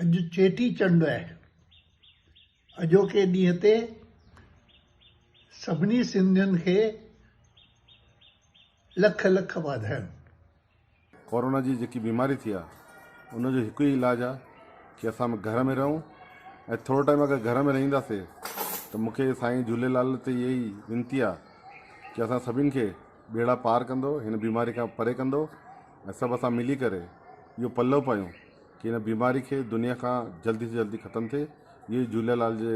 اڄ چيٽي چنڊ آهي. اڄوڪي ڏينهن تي سڀني سنڌين کي لک لک واڌايون. ڪورونا جي جيڪي بيماري ٿي آ ان جو هڪ ئي علاج آ ڪي اسان گهر ۾ رهون ۽ ٿورو ٽائيم اگر گهر ۾ رهنداسي ته مون کي سائين جهوليلال تي اها ئي وينتي آ ڪي اسان سڀني کي ٻيڙا پار ڪندو هن بيماري کان پري ڪندو ۽ سڀ اسان ملي ڪري اهو پلو پايون ڪي هن بيماري کي دنيا کان جلدي سان جلدي ختم ٿئي اهو ئي جهوليلال جي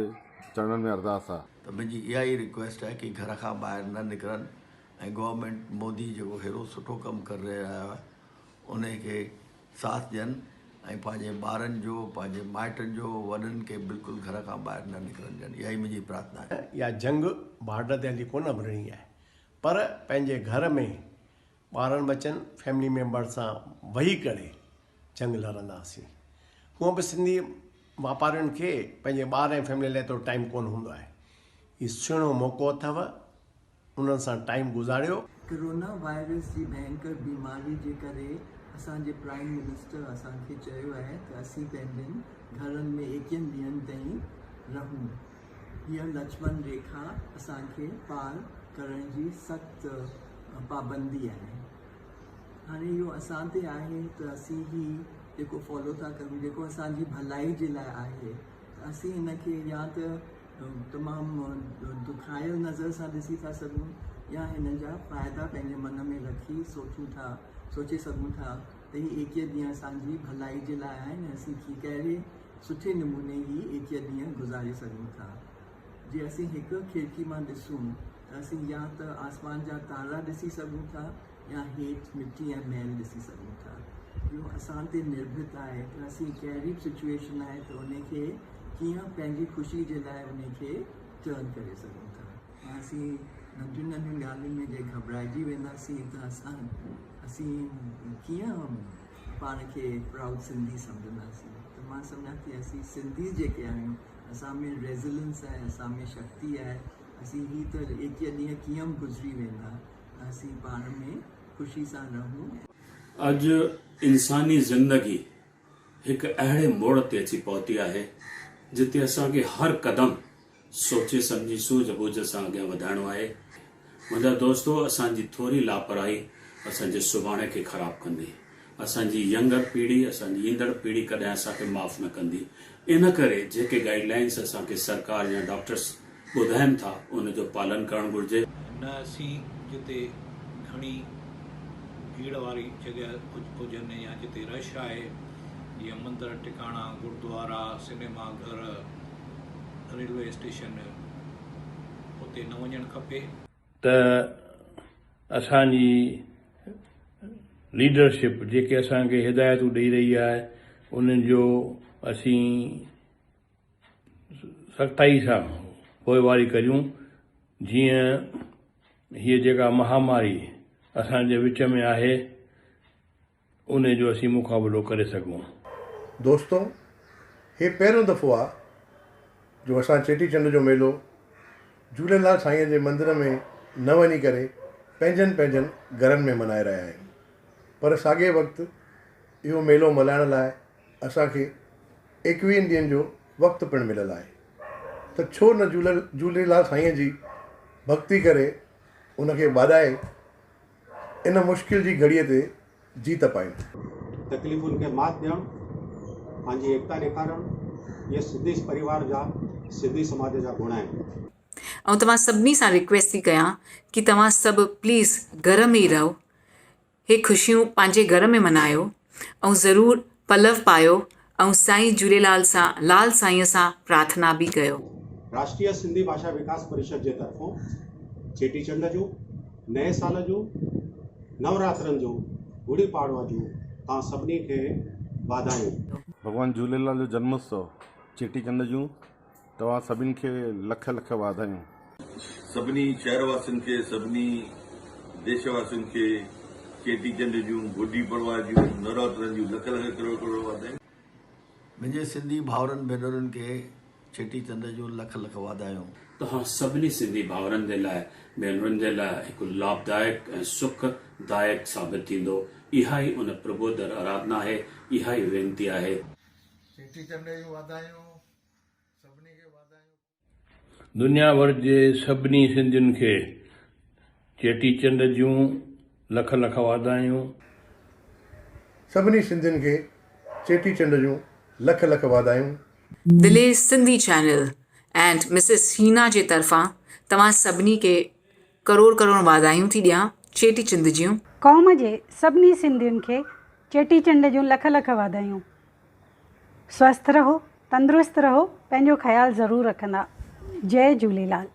چرڻن ۾ ارداس آ. ته منهنجي اها ئي رڪويسٽ آهي ڪي گهر کان ٻاهر نه نڪرن ۽ گورنمينٽ مودي جيڪو هيڏو سٺو ڪم ڪري رهيو آهي انهي کي ساٿ ڏين ۽ پنهنجي ٻارن جو پنهنجي مائٽن جو وڏن کي بلڪل گهر کان ٻاهر نه نڪرن ڏين اها ئي منهنجي پرارٿنا آهي. اها جنگ بارڊر تي هلي ڪونه وڙهڻي آهي پر پنهنجي گهر ۾ ٻارن ٻچن فيملي ميمبر سان ويهي ڪري جنگ لڙنداسين. هونء به سنڌي واپارين کي پنهنجي ٻار ۽ فيملي لاء ايترو ٽائيم ڪونه هوندو آهي. هي سهڻو موقعو اٿو انهن سان ٽائيم گذاريو. ڪرونا وائرس جي ڀينڪر بيماري جي ڪري اسان جي پرائيم منسٽر اسان کي چيو آهي ته اسين پنهنجن گهرن ۾ ايڪيهن ڏينهن تائين رهون. هيء لڇمڻ ريکا اسان کي پار ڪرڻ جي سخت پابندي آهي. هاڻي اهو اسان تي آهي ته اسين هي جيڪو فالو ٿا ڪريون جيڪو اسان جي ڀلائي جي لاء آهي ته اسين هن کي يا ته تمام دکايل نظر سان ڏسي ٿا سگهون يا هن جا فائدا پنهنجي من ۾ رکي سوچون ٿا سوچي سگهون ٿا ته هي ايڪيهه ڏينهن اسان جي ڀلائي جي لاء آهن ۽ اسين ڪهڙي سٺي نموني هي ايڪيهه ڏينهن گذاري سگهون ٿا. جي اسين هڪ کڙڪي مان ڏسون ته اسين يا ته آسمان جا تارا ڏسي سگهون ٿا يا هيٺ مٽي ۽ ميل ڏسي سگهون ٿا. اهو اسان تي نرڀت آهي ته اسين ڪهڙي به سچوئيشن آهي ته انهي کي ڪيئن پنهنجي خوشي جي لاء انهي کي ٽرن ڪري سگهون ٿا. اسين ننڍين ننڍين ڳالهين ۾ جي گهٻرائجي وينداسين ته اسان اسين ڪيئن پاڻ کي پرائوڊ سنڌي سمجهنداسين ته مان سمجهان ٿي اسين سنڌي جيڪي آهيون اسان ۾ ريزيلنس آهي اسان ۾ شڪتي آهي اسين هي ته ايڪيهه ڏينهن ڪيئن به گذري ويندا ته اسين پاڻ ۾ خوشي سان رهون. اڄ انساني زندگي هڪ اهڙي موڙ تي اچي پهتي آهي جتي اسان کي هر قدم سوچي سمجهي سوجهه ٻوجهه سان اڳيان وڌائڻو آهي. منهنجا دوستو اسان جي ٿوري لاپرواهي اسان جي سڀاڻي کي خراب ڪندي. اسان جي ينگر پيڙهي اسان جي ايندڙ پيڙهي ڪڏهن اسان کي معاف نه ڪندي. ان ڪري جيڪي گائيڊ لائينس اسان کي سرڪار يا ڊاڪٽرس ٻڌائين ٿا ان جو پالن ڪرڻ گهرجي. نه اسين جتي گهڻي ڀيڙ واري جڳهه هجن يا جتي رش آهي جيئن مندر ٽڪاڻا، گردوارا، سئنيما گهر، ريلوي اسٽيشن اتي نه وڃڻ کپي. ته اسان جي ليڊرشپ جيڪي اسان کي هدايتون ڏئي رهي آهي انهن جو اسين سختائي سان پوئواري ڪريون جيئن هيء جيڪا مهاماري اسان جي وچ ۾ آهي انهي جو اسين مقابلو ڪري سگهون. دوستو هي پهريون دفعو آ جو اسان چيٽي چنڊ جو ميلو جهوليلال سائين جي مندر ۾ نه وڃي ڪري پنهنجن پنهنجن گهرن ۾ ملهائي رهيا آهيون پر ساڳئي وقت اهو ميلو ملهائڻ لاء اسان کي ايڪويهن ڏينهن جو وقت پڻ مليل آهي ته ڇو نه جهوليلال سائين جي ڀڳتي ڪري ان کي ٻاڏائي ان مشڪل جي گهڙيء تي جيت پايون. تڪليفن کي مات ڏيڻ، پنهنجي ايڪتا ڏيکارڻ، اهي سنڌي پريوار جا، سنڌي سماج جا گڻ آهن. آئون توهان سڀني سان رڪويسٽ ٿي ڪيان ڪي توهان سڀ پليز گهر ۾ ئي رهو هي خوشيون پنهنجي گهر ۾ منايو ۽ ضرور پلو پايو ۽ سائين جهوليلال سان لال سائين سان پرارٿنا به ڪيو. راشٽريه سنڌي ڀاشا وڪاس پريشد جي طرفون چيٽي چنڊ جون، نئين سال جون، نوراترن جون، گڙي پاڙوا جون توهان سڀني کي واڌايون. ڀڳوان جهوليلال جو جنم اتسو چيٽي چنڊ جون توهان سڀني کي لک لک واڌايون. سڀني شهر واسين کي سڀني ديش واسين کي چيٽي چنڊ جون گڊي پڙوا جون نوراترن جون لک لک ڪروڙ ڪروڙ واڌايون. منهنجي سنڌي ڀائرن ڀينرن کي چيٽي چنڊ جون لک لک واڌايون. توهان سڀني سنڌي ڀائرن جي لاء ڀينرن جي لاء هڪ لاڀدائڪ ۽ سک دائڪ ثابت ٿيندو. اها ئي ان پرڀو در آراڌنا آهي، اها ئي وينتي آهي. چيٽي چنڊ جون واڌايون سڀني کي واڌايون. دنيا ڀر جي سڀني سنڌين کي چيٽي چنڊ جون لک لک واڌايون. سڀني سنڌين کي چيٽي چنڊ جون لک لک واڌايون. Diler Sindhi channel and Mrs Hina جي طرفان توهان سڀني کي ڪروڙ ڪروڙ واڌايون ٿي ڏيان چيٽي چند جون. قوم جي سڀني سنڌين کي چيٽي چنڊ جون لک لک واڌايون. سوسٿ رهو تندرست رهو پنهنجو خيال ضرور رکندا جئي جهوليلال.